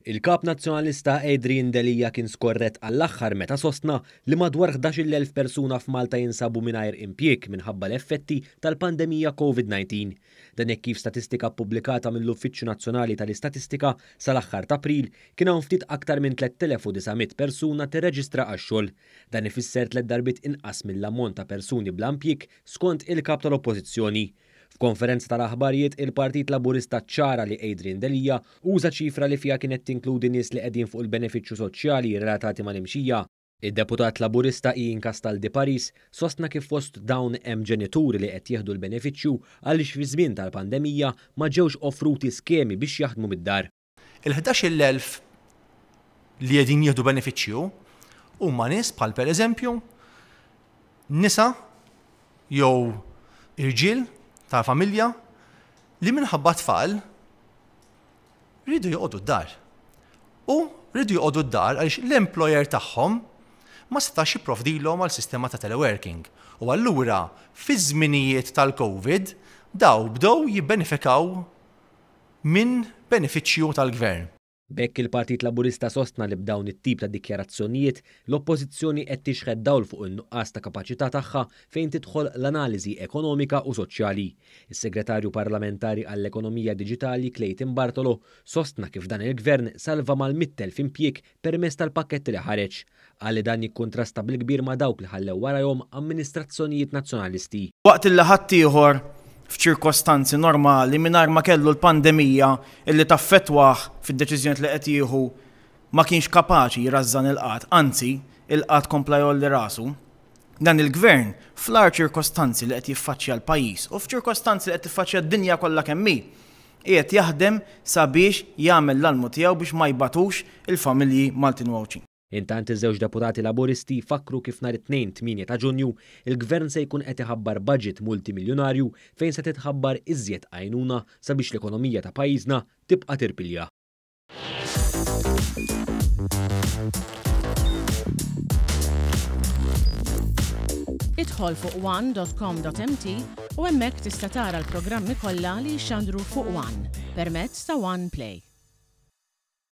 Il-Kap Nazzjonalista Adrian Delia kien skorrett għall-aħħar meta sostna li madwar 11,000 persuna f'Malta jinsabu mingħajr impjieg minħabba l-effetti tal-pandemija Covid-19. Dan hekk kif statistika ppubblikata mill-Uffiċċju Nazzjonali tal-Istatistika sal-aħħar t'April kien hawn ftit aktar minn 3,900 persuna tirreġistra għax-xogħol. Dan ifisser tliet darbiet inqas mill-ammont ta' persuni bla impjieg skont il-Kap tal-Oppożizzjoni. F'konferenza tal-aħbarijiet, il-Partit Laburista ċċara li Adrian Delia uża ċifra li fiha kienet tinkludi nies li qegħdin fuq il-benefiċċju soċjali relatati mal-imxija. Id-Deputat Laburista Ian Castaldi Paris sostna kif fost dawn hemm ġenituri li qed jieħdu l-benefiċċju għaliex fiż-żmien tal-pandemija ma ġewx offruti skemi biex jaħdmu mid-dar. Il-11,000 li qegħdin jieħdu benefiċċju huma nies bħal pereżempju nisa jew irġiel ta' familja li minħabba tfal riedu joqogħdu d-dar. U riedu joqogħdu d-dar għaliex l-employer tagħhom ma setax jipprovdilhom għal sistema ta' teleworking. U allura fi żminijiet tal-Covid daw bdew jibbenefikaw minn benefiċċju tal-Gvern. B'hekk il-Partit Laburista sostna li b'dawn it-tip ta' dikjarazzjonijiet l-Oppożizzjoni qed tixħet dawl fuq in-nuqqas ta' kapaċità tagħha fejn tidħol l-analiżi ekonomika u soċjali. Is-Segretarju Parlamentari għall-Ekonomija Diġitali Clayton Bartolo sostna kif dan il-Gvern salva mal-100,000 impjieg permezz tal-pakketti li ħareġ. Qal li dan jikkuntrasta bil-kbir ma' dawk li ħallew warajhom amministrazzjonijiet Nazzjonalisti. Waqt illi ħaddieħor f'ċirkostanzi normali mingħajr ma kellu l-pandemija illi taffettwah fid-deċiżjonijiet li qed jieħu ma kienx kapaċi jrażżan il-qgħad, anzi, il-qgħad kompla jgħolli rasu. Dan il-Gvern, fl-agħar ċirkostanzi li qed jiffaċċja l-pajjiż u f'ċirkostanzi li qed tiffaċċja d-dinja kollha kemm hi, qiegħed jaħdem sabiex jagħmel l-almu tiegħu biex ma jbatux il-familji Maltin u Għawdxin. Intant iż-żewġ deputati Laburisti fakkru kif nhar it-Tnejn 8 ta' Ġunju, il-Gvern se jkun qed iħabbar budget multimiljunarju fejn se titħabbar iżjed għajnuna sabiex l-ekonomija ta' pajjiżna tibqa' tirpilja. Idħol fuq one.com.mt u hemmhekk tista' tara l-programmi kollha li jixxandru fuq One permezz ta' One Play.